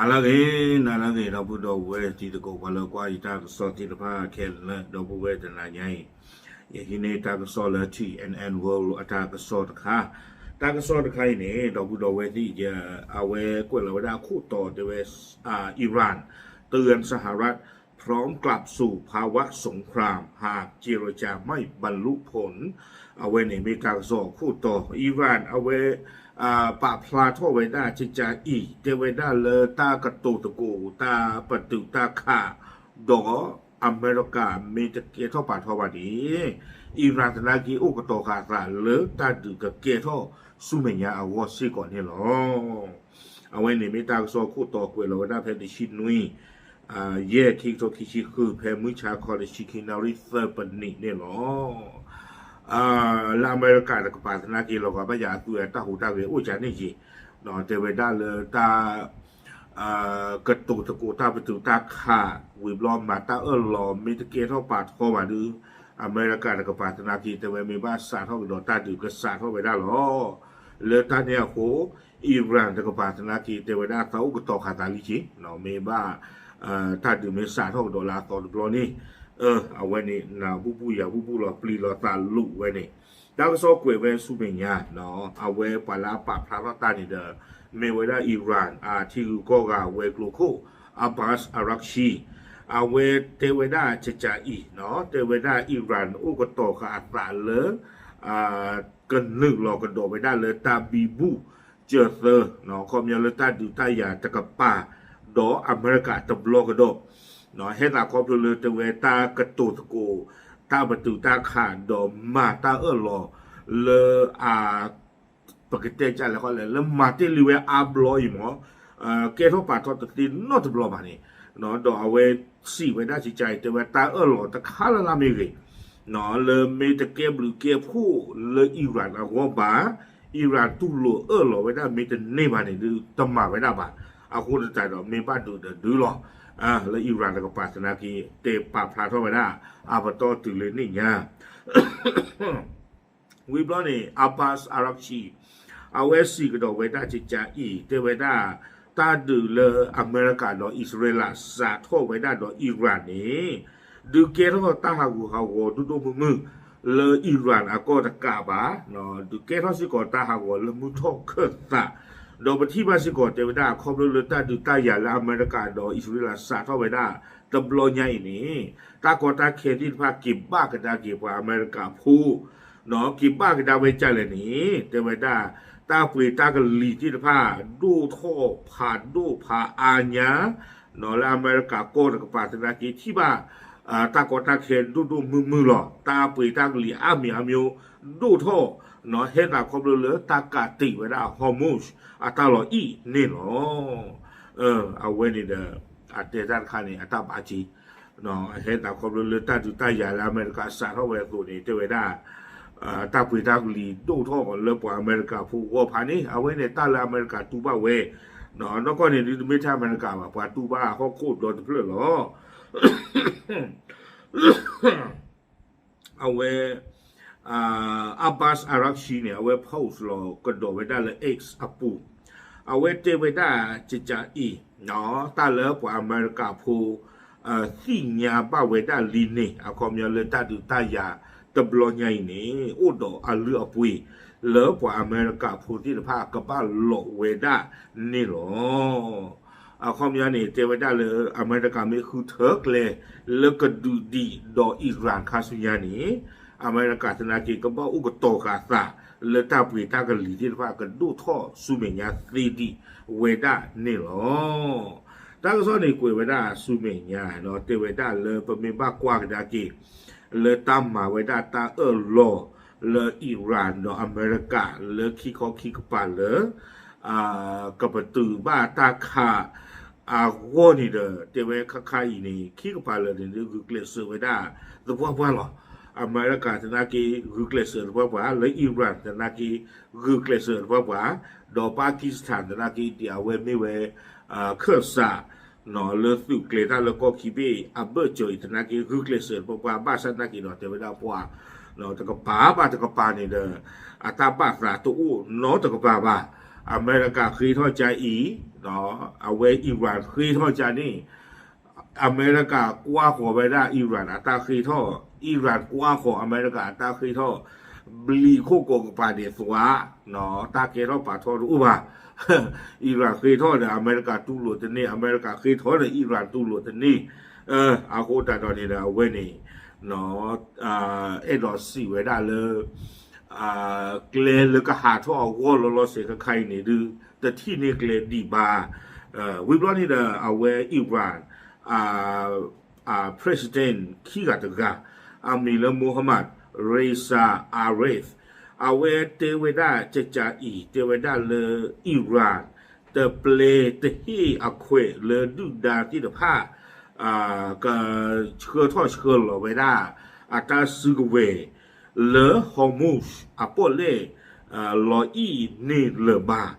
နၤလၢအဂ့ၤ, နၤလၢအဂ့ၤ ဒီပုၢ်ဒီဝဲၢ်တံၤသကိး ပှၤလၢကွၢ်ယတၢ်ကစီၣ်သ့ၣ်တဖၣ်ခဲလၢာ် ဒီပုၢ်ဝဲၢ်တနၤညါအံၤ, ယဟံးန့ၢ်တၢ်ကစီၣ်လၢ T N N World အတၢ်ကစီၣ်တခါ, တၢ်ကစီၣ်တခါအံၤန့ၣ် ဒီပုၢ်ဒီဝဲၢ်သ့ၣ် အဝဲကွဲးလီၤဝဲဒၣ်အခိၣ်တီတဲဝဲ Iran เตือนสหรัฐ พร้อมกลับสู่ภาวะสงคราม หากเจรจาไม่บรรลุผล အဝဲန့ၣ်မ့ၢ်တၢ်ကစီၣ်အခိၣ်တီ Iran အဝဲ ပာ်ဖျါထီၣ်ဝဲဒၣ်ကကးအံၤ တဲဝဲဒၣ်လၢတၢ်ကတိၤသကိး တၢ်ပတုာ်တၢ်ခး ဒီးအမဲရကၤမ့ၢ်တကဲထီၣ်ပာ်ထီၣ်ဘၣ်န့ၣ် Iran သနာ်က့အိၣ်ကတီၤဃာ်အသးလၢတၢ်ဒုးကကဲထီၣ်ဆူမဲာ်ညါအဂီၢ်စ့ၢ်ကီးန့ၣ်လီၤ. အဝဲန့ၣ်မ့ၢ်တၢ်ကစီၣ်ခိၣ်တီကွဲးလီၤဝဲဒၣ်ဖဲတဆံနွံ ယဲၢ် ခံကထိခံဆံဃု ဖဲမုၢ်ဆါခီတဆံခံနၣ်ရံၣ်သၢပနံးန့ၣ်လီၤ. လၢအမဲရကၤတကပၤသနာ်က့ လီၤဂာ်ဘၣ်ယၤအသုးတၢ်ဟူးတၢ်ဂဲၤအိၣ်ကန့ၣ်ယံၤ, တဲဝဲဒၣ်လၢတၢ် ကတိၤသကိးတၢ်ပတုာ်တၢ်ခး ဝံၤဘျီမၤတၢ်အၢၣ်လီၤ မ့ၢ်တကဲထီၣ်ပာ်ထီၣ်ဘၣ်ဒီး အမဲရကၤတကပၤသနာ်က့ တဲဝဲမ့ၢ်ဘၣ်စးထီၣ်ကဒီးတၢ်ဒုးကစးထီၣ်ဝဲဒၣ်လီၤ. လၢတၢ်န့ၣ်အဃိ Iran တကပၤသနာ်က့ တဲဝဲဒၣ်သးအိၣ်ကတီၤဃာ်သးလံက့ၤ, မ့ၢ်ဘၣ် တၢ်ဒုးမ့ၢ်စးထီၣ်ကဒီးလၢအသီတဘျီန့ၣ် အဝဲန့ၣ် နၤဘူၣ်ဘူၣ်ယၤဘူၣ်ဘူၣ်လီၤ ပျံၤလီၤသးလိာ်ဝဲန့ၣ်, တၢ်ကစီၣ်ကွဲးဝဲဆူမဲာ်ညါ အဝဲပှၤလၢအပာ်ဖျါထီၣ်တၢ်န့ၣ်ဒီး မ့ၢ်ဝဲဒၣ် Iran အထံဂုၤကီၢ်ဂၤဝဲၤကျိၤခိၣ် Abbas Araghchi အဝဲတဲဝဲဒၣ်ကကးအံၤ တဲဝဲဒၣ် Iran အိၣ်ကတီၤဃာ်အသးလၢ ကနုာ်လီၤကဒီးဝဲဒၣ်လၢတၢ်ဘံဘူၣ်စၢၤသၢ ခီပညီလၢတၢ်ဒုးတၢ်ယၤတကပၤ ဒီးအမဲရကၤတဘျီကဒီး ဟဲသးခီဖျိလၢတဲဝဲတၢ်ကတိၤသကိး တၢ်ပတုာ်တၢ်ခး ဒီးမၤတၢ်အၢၣ်လီၤလၢအ ပကတဲကလဲၣ်ဃီလဲၣ် လၢမၤတ့ၢ်လံဝဲအါဘျီအံၤမ့ၢ် ကဲထီၣ်ပာ်ထီၣ်တသ့နီတဘျီဘၣ်န့ၣ်, ဒီးအဝဲစံးဝဲဒၣ်ကကးအံၤ တဲဝဲတၢ်အၢၣ်လီၤတခါလၢ်လၢ်မ့ၢ်ဂ့ၤ လၢမ့ၢ်တကဲဘျုးကဲဖှိၣ်လၢ Iran အဂီၢ်ဘၣ်, Iran တူၢ်လိာ်အၢၣ်လီၤဝဲဒၣ်မ့ၢ်တန့ၢ်ဘၣ်န့ၣ်ဒီး တမၤဝဲဒၣ်ဘၣ်. အဃိသတးဒီး မ့ၢ်ဘၣ်ဒုးဒီးဒုးလီၤ. လၢ Iran တကပၤသနာ်က့ တဲပာ်ဖျါထီၣ်ဝဲဒၣ် အပတီၢ်တုၤလၢန့ၣ်ညါ ဝံၤဘျီန့ၣ် Abbas Araghchi အဝဲစံးကဒီးဝဲဒၣ်ကကးအံၤ တဲဝဲဒၣ် တၢ်ဒုးလၢအမဲရကၤဒီးအံၣ်စရ့လးစးထီၣ်ဝဲဒၣ်ဒီး Iran န့ၣ် ဒုးကဲထီၣ်တၢ်ဟးဂူာ်ဟးဂီၤဒိၣ်ဒိၣ်မုၢ်မုၢ် လၢ Iran အကီၢ်တကးဘၣ်, ဒုးကဲထီၣ်စ့ၢ်ကီးတၢ်ဟးဂီၤလၢမုၢ်ထီၣ်ခၢၣ်သး, ဒီးပထံၣ်ဘၣ်စ့ၢ်ကီးတဲဝဲဒၣ် ခီဖျိလၢတၢ်ဒုးတၢ်ယၤလၢအမဲရကၤဒီးအံၣ်စရ့လးစးထီၣ်ဝဲဒၣ် တဘျီညါအံၤန့ၣ် တၢ်ကီတၢ်ခဲသ့ၣ်တဖၣ်က့ၤဘၣ်ကဒါက့ၤပှၤအမဲရကၤဖိ က့ၤဘၣ်ကဒါဝဲဒ်လဲၣ်န့ၣ် တဲဝဲဒၣ် တၢ်ပှ့ၤတၢ်ကလံၤသ့ၣ်တဖၣ် ဒိၣ်ထီၣ်ဖးဒိၣ်ဖးအါညါ လၢအမဲရကၤကီၢ်တကပၤသနာ်က့ ထံၣ်ဘၣ် တၢ်ကီတၢ်ခဲဒိၣ်ဒိၣ်မုၢ်မုၢ်လီၤ. တၢ်ပှ့ၤတၢ်ကလံၤအါမံၤအါမံၤ ဒိၣ်ထီၣ် ဟဲသးခီဖျိလၢတၢ်ကးတံာ်ဝဲဒၣ် Hormuz အတၢ်လီၤအံၣ်န့ၣ်လီၤ. အဝဲန့ၣ်ဒီး အတဲတၢ်တခါန့ၣ် အတၢ်ဘၣ်က့ၤ ဟဲသးခီဖျိလၢတၢ်ဒုးတၢ်ယၤလၢအမဲရကၤစးထီၣ်ဝဲအသိးန့ၣ် တဲဝဲဒၣ် တၢ်ပှ့ၤတၢ်ကလံၤဒိၣ်ထီၣ်လၢပှၤအမဲရကၤဖိဂီၢ်ဖးန့ၣ် အဝဲန့ၣ်တၢ်လၢအမဲရကၤတူၢ်ဘၣ်ဝဲ နီၢ်ကီၢ်န့ၣ် ဒ်တမ့ၢ်ထဲအမဲရကၤဘၣ် ပှၤတူၢ်ဘၣ်ဟီၣ်ခိၣ်ဒီတဖျၢၣ်လီၤ. အဝဲ Abbas Araghchi န့ၣ် အဝဲ post လီၤကဒီးဝဲဒၣ်လၢ X အပူၤ အဝဲတဲဝဲဒၣ်ကကးအံၤ တၢ်လၢပှၤအမဲရကၤဖိ သ့ၣ်ညါဘၣ်ဝဲဒၣ်လံန့ၣ် အခီပညီလၢတၢ်ဒုးတၢ်ယၤတဘျီညါအံၤန့ၣ် အိၣ်ဒီးအလုၢ်အပှ့ၤ လၢပှၤအမဲရကၤဖိသ့ၣ်တဖၣ်ကဘၣ်လိးဝဲဒၣ်န့ၣ်လီၤ. အခီပညီန့ၣ် တဲဝဲဒၣ်လၢအမဲရကၤမ့ၢ်ဃုထၢကျဲ လၢကဒုးဒံးဒီး Iran ခါဆူညါန့ၣ် အမဲရကၤသနာ်က့ ကဘၣ်အိၣ်ကတီၤဃာ်သး လၢတၢ်ပှ့ၤတၢ်ကလံၤသ့ၣ်တဖၣ်ကဒိၣ်ထီၣ်ဆူမဲာ်ညါသ့ဒံးဝဲဒၣ်န့ၣ်လီၤ. တၢ်ကစီၣ်န့ၣ်ကွဲးဝဲဒၣ်ဆူမဲာ်ညါ တဲဝဲဒၣ်လၢပမ့ၢ်ဘၣ်ကွၢ်ကဒါက့ၤ လၢတၢ်မၤဝဲဒၣ်တၢ်အၢၣ်လီၤ လၢ Iran ဒီးအမဲရကၤ လၢခံခီခံကပၤလၢ ကပတုာ်ဘၣ်တၢ်ခး အဂီၢ်န့ၣ်ဒီး တဲဝဲခါခါအံၤန့ၣ် ခံကပၤလၢာ်န့ၣ်ဒီး ဂုာ်ကျဲးစၢးဝဲဒၣ်သပှၢ်ပှၢ်လီၤ. အမဲရကၤသနာ်က့ ဂုာ်ကျဲးစၢးသပှၢ်ပှၢ် လၢ Iran သနာ်က့ ဂုာ်ကျဲးစၢးသပှၢ်ပှၢ်, ဒီး Pakistan သနာ်က့ ဒ်အဝဲမ့ၢ်ဝဲ ခၢၣ်စး လၢသုးကျဲၤတၢ်လၢကီၢ်ခံဘ့ၣ်အဘၢၣ်စၢၤအံၤသနာ်က့ ဂုာ်ကျဲးစၢးသပှၢ်ပှၢ် ဘၣ်ဆၣ်သနာ်က့ဒီး တဲဝဲဒၣ်ပှၤ တကပၤဘၣ်တကပၤန့ၣ်ဒီး အတၢ်ဘၣ်သးတအိၣ်နီတကပၤဘၣ်. အမဲရကၤဃ့ထီၣ်ကါအံၤ, အဝဲ Iran ဃ့ထီၣ်ကါန့ၣ်, အမဲရကၤကွၢ်ဃီၤဝဲဒၣ် Iran အတၢ်ဃ့ထီၣ်, Iran ကွၢ်ဃီၤအမဲရကၤအတၢ်ဃ့ထီၣ်, ဘျံးခိၣ်ကိးကပၤဒဲးသွါ, တၢ်ကဲထီၣ်ပာ်ထီၣ်တအိၣ်ဘၣ်. Iran ဃ့ထီၣ်ဒီး အမဲရကၤတူၢ်လိာ်တန့ၢ်, အမဲရကၤဃ့ထီၣ်ဒီး Iran တူၢ်လိာ်တန့ၢ်. အဃိသတးဒီးန့ၣ်ဒီး အဝဲန့ၣ် အဲၣ်ဒိးစံးဝဲဒၣ်လၢ ကျဲလၢကဟးထီၣ်အဂီၢ်လီၤလီၤဆဲးခဲခါအံၤန့ၣ်ဒုး တထံၣ်န့ၢ်ကျဲဒံးဘၣ်. ဝံၤဘျီန့ၣ်ဒီး အဝဲ Iran အ president ခံဂၤတဂၤ အမံၤလၢ Mohammad Reza Aref အဝဲတဲဝဲဒၣ်ကကးအံၤ တဲဝဲဒၣ်လၢ Iran တပျဲတဟ့ၣ်အခွဲးလၢဒုၣ်ဒါသ့ၣ်တဖၣ် ကဆှၢထီၣ်ဆှၢလီၤဝဲဒၣ် အတၢ်စုကဝဲၤ လၢ Hormuz အပီၣ်လဲၣ် လီၤအံၣ်န့ၢ်လၢၤဘၣ်.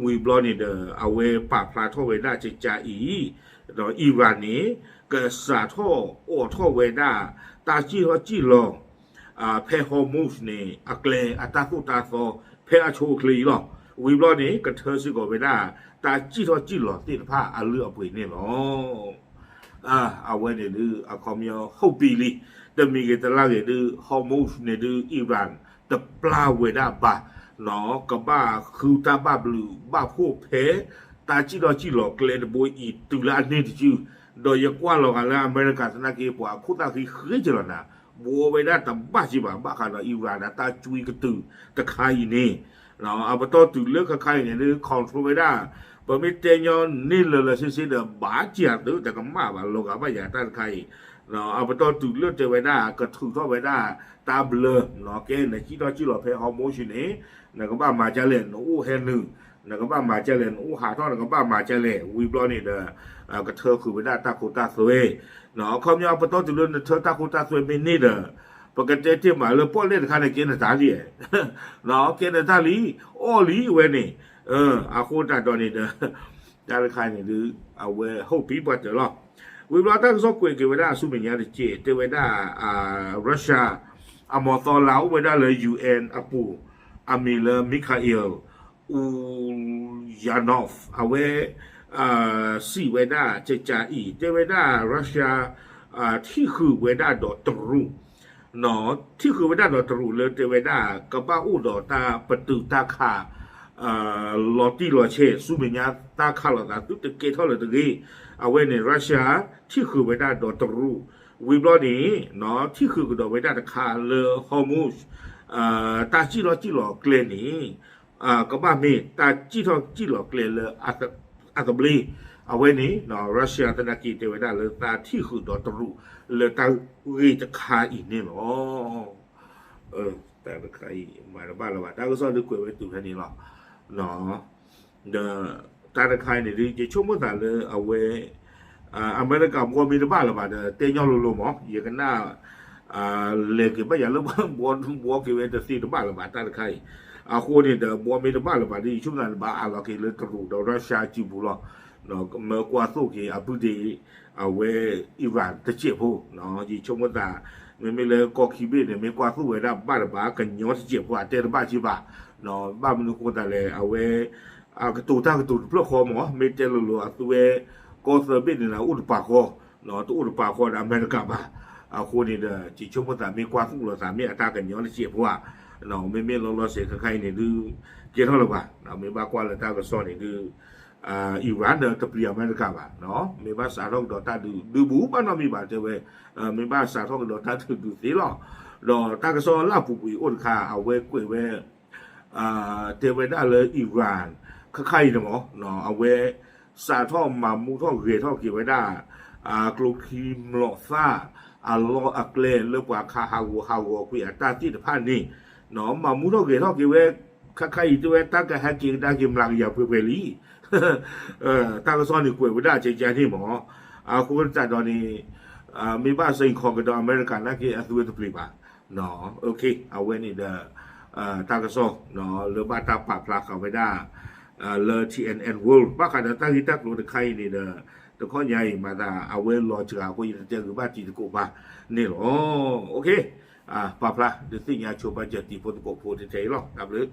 ဝံၤဘျီန့ၣ်ဒီး အဝဲပာ်ဖျါထီၣ်ဝဲဒၣ်ကကးအံၤ, ဒီး Iran န့ၣ် ကစးထီၣ်အိးထီၣ်ဝဲဒၣ် တၢ်စံၣ်ထီၣ်စံၣ်လီၤ ဖဲ Hormuz န့ၣ် အကျဲအတၢ်သိၣ်တၢ်သီ ဖဲအဆိအချ့အံၤလီၤ. ဝံၤဘျီန့ၣ် ကထၢစ့ၢ်ကီးဝဲဒၣ် တၢ်စံၣ်ထီၣ်စံၣ်လီၤသ့ၣ်တဖၣ်အလုၢ်အပှ့ၤန့ၣ်လီၤ. အဝဲန့ၣ်ဒုး အခီပညီ ဟုတ်ပြီလံ, တမံၤဂ့ၤတလါဂ့ၤဒုး Hormuz န့ၣ်ဒုး Iran တပျၢ်ဝဲဒၣ်ဘၣ်, ကဘၣ်ဃုတၢ်ဘၣ်ဘျုးဘၣ်ဖှိၣ်ဖဲ တၢ်စံၣ်ထီၣ်စံၣ်လီၤကျဲတဘိအံၤတုၤလၢအန့ၢ်တစု, ဒီးယကွၢ်လီၤဂာ်လၢအမဲရကၤသနာ်က့ ပှၤခိၣ်သၣ်ဃံဃ့က့ၤလီၤနၤ, ဘှီဝဲဒၣ်တဘၣ်က့ၤဘၣ် ဘၣ်ဃးဒီး Iran အတၢ်ကွံကတုၤတခါအံၤန့ၣ် အပတီၢ်တုၤလၢခဲခါအံၤန့ၣ်ဒုး control ဝဲဒၣ်, ပမ့ၢ်တဲညီန့ၢ်လၢာ်လၢာ်ဆ့ဆ့ဒီး ဘၣ်က့ၤအသုတကမၣ်ဘၣ် လီၤဂာ်ဘၣ်ယၤတၢ်တခါအံၤ, အပတီၢ်တုၤလၢတဲဝဲဒၣ် ကထုးထီၣ်ဝဲဒၣ်တၢ်ဘျၢ, ကဲနစံၣ်ထီၣ်စံၣ်လီၤဖဲ Hormuz န့ၣ် နကဘၣ်မၤဒ်လဲၣ် နအိၣ်ဟဲနုာ်, နကဘၣ်မၤဒ်လဲၣ် နအိၣ်ဟးထီၣ် နကဘၣ်မၤဒ်လဲၣ် ဝံၤဘျီန့ၣ်ဒီး ကထၢဃုာ်ဝဲဒၣ်တၢ်ခိတၢ်သွဲ အခီပညီအပတီၢ်တုၤလၢနထၢတၢ်ခိတၢ်သွဲမ့ၢ်န့ၢ်ဒီး ပကတဲတ့ၢ်မးလၢပီၣ်လဲၣ်တခါန့ၣ် ကဲနတၢ်လံ, ကဲနတၢ်လံ, အီၣ်လံဝဲန့ၣ်, အဃိသတးဒီးန့ၣ်ဒီး တၢ်တခါန့ၣ်ဒုး အဝဲ ဟုတ်ပြီပှၤတၢၢ်လီၤ. ဝံၤဘျီတၢ်ကစီၣ်ကွဲးက့ၤဝဲဒၣ်ဆူမဲာ်ညါတက့ၢ် တဲဝဲဒၣ် Russia အမီၤသီလၢအိၣ်ဝဲဒၣ်လၢ ယူဢၣ်အပူၤ အမံၤလၢ Mikhail Ulyanov အဝဲ စံးဝဲဒၣ်ကကးအံၤ တဲဝဲဒၣ် Russia ထံၣ်ဃုာ်ဝဲဒၣ်ဒီးတရူး, ထံၣ်ဃုာ်ဝဲဒၣ်ဒီးတရူးလၢတဲဝဲဒၣ် ကဘၣ်အိၣ်ဒီးတၢ်ပတုာ်တၢ်ခး လီၤတံၢ်လီၤဆဲး ဆူမဲာ်ညါတၢ်ခးလိာ်သးသုတကဲထီၣ်လၢၤတဂ့ၤ, အဝဲန့ၣ် Russia ထံၣ်ဃုာ်ဝဲဒၣ်ဒီးတရူး, ဝံၤဘျီန့ၣ် ထံၣ်ဃုာ်ကဒီးဝဲဒၣ်တခါလၢ Hormuz တၢ်စံၣ်ထီၣ်စံၣ်လီၤကျဲန့ၣ် ကဘၣ်မ့ၢ်တၢ်စံၣ်ထီၣ်စံၣ်လီၤကျဲလၢအသဘျ့, အဝဲန့ၣ် Russia သနာ်က့တဲဝဲဒၣ်လၢသးထံၣ်ဃုာ်ဒီးတရူး လၢတၢ်ဂ့ၢ်တခါအံၤန့ၣ်လီၤ. တၢ်တခါအံၤ မၤတဘၣ်လၢၤဘၣ် တၢ်ကစီၣ်ဒုးကွဲးဝဲတုၤဖဲန့ၣ်လီၤ. ဒီးတၢ်တခါအံၤန့ၣ်ဒုး ယဆိကမိၣ်သးလၢအဝဲ အမဲရကၤဘှီမ့ၢ်တဘၣ်လၢၤဘၣ်ဒီး တဲညီလိၤလိၤမး ယကနၣ် လဲၤက့ၤဘၣ်ယၤလၢ ဘှီက့ၤဝဲတသ့တဘၣ်လၢၤဘၣ် တၢ်တခါအံၤ, အဃိန့ၣ်ဒီး ဘှီမ့ၢ်တဘၣ်လၢၤဘၣ်ဒီး ယဆိကမိၣ်သးဘၣ်အးလီၤက့ၤလၢတရူးဒီး Russia စုပူၤလီၤ. မ့ၢ်ကွၢ်သိၣ်က့ၤအပုၢ်ဒ့ အဝဲ Iran တစဲးဖိ, ယဆိကမိၣ်သး မ့မ့ၢ်လၢကီၢ်ခံဘ့ၣ်န့ၣ် မ့ၢ်ကွၢ်သိၣ်ဝဲဒၣ်ဘၣ်တဘၣ် ကညီတစဲးဖိအတဲတဘၣ်က့ဘၣ်, ဘၣ်မနုၤဃိသးလဲၣ် အဝဲ အကတိၤတၢ်ကတိၤတဖျၢၣ်ဃီမး မ့ၢ်တဲလိၤလိၤအသုဝဲ ကီၢ်သၢဘ့ၣ်န့ၣ် အိၣ်တပာ်ဃီ, တအိၣ်တပာ်ဃီဒီးအမဲရကၤဘၣ်. အဃိန့ၣ်ဒီး ယဆိကမိၣ်သးမ့ၢ်ကွၢ်သိၣ်လိာ်သးမ့ၢ်အတၢ်ကညီတစဲးဖိဧါ, မ့မ့ၢ်လီၤလီၤဆဲးခဲခါအံၤန့ၣ်ဒုး ကဲထီၣ်လၢၤဘၣ်, မ့ၢ်ဘၣ်ကွၢ်လၢတၢ်ကစီၣ်န့ၣ်ဒုး Iran ဒီးတပျံၤအမဲရကၤဘၣ်, မ့ၢ်ဘၣ်စးထီၣ်ကဒီးတၢ်ဒုး ဒုးဘူးဘၣ်နီတမံၤဘၣ်တဲဝဲ, မ့ၢ်ဘၣ်စးထီၣ်ကဒီးတၢ်ဒုးဒုးသ့လီၤ. ဒီးတၢ်ကစီၣ်လၢအပူၤကွံာ်အိၣ်တခါ အဝဲကွဲးဝဲ တဲဝဲဒၣ်လၢ Iran ခဲခါအံၤန့ၣ်မး အဝဲ စးထီၣ်မၤမူထီၣ်ဂဲၤထီၣ်က့ၤဝဲဒၣ် ကျိချံမျိာ်သၣ် အလီၢ်အကျဲလၢပှၤခးဟးဂီၤဟးဂီၤကွံာ်အတၢ်သ့ၣ်တဖၣ်န့ၣ် မၤမူထီၣ်ဂဲၤထီၣ်က့ၤဝဲ ခဲခါအံၤတဲဝဲ တၢ်ကဟဲက့ၤကဒါက့ၤမျးကယၤပှဲၤပှဲၤလံ တၢ်ကစီၣ်န့ၣ်ကွဲးဝဲဒၣ်ကကန့ၣ်မး, အဃိသတးဒီးန့ၣ် မ့ၢ်ဘၣ်စ့ၢ်ကီးကဒီးအမဲရကၤနာ်က့ အသုဝဲတပျံၤဘၣ်, အဝဲန့ၣ်ဒီး တၢ်ကစီၣ် လၢဘၣ်တၢ်ပာ်ဖျါဃာ်ဝဲဒၣ် လၢ T N N World ဘၣ်ဃးဒီးတၢ်ဂ့ၢ်တၢ်ကျိၤတခါအံၤန့ၣ်ဒီး တခီညါအံၤမၤသး အဝဲလီၤစှၤအဃိ ယတတဲဂ့ၤဘၣ်တံၤသကိးဘၣ်န့ၣ်လီၤ. ပာ်ဖျါဒုးသ့ၣ်ညါဆိပာ်စၢၤတံၤဖိသကိးဖိထဲထဲအံၤလီၤ. တၢ်ဘျုး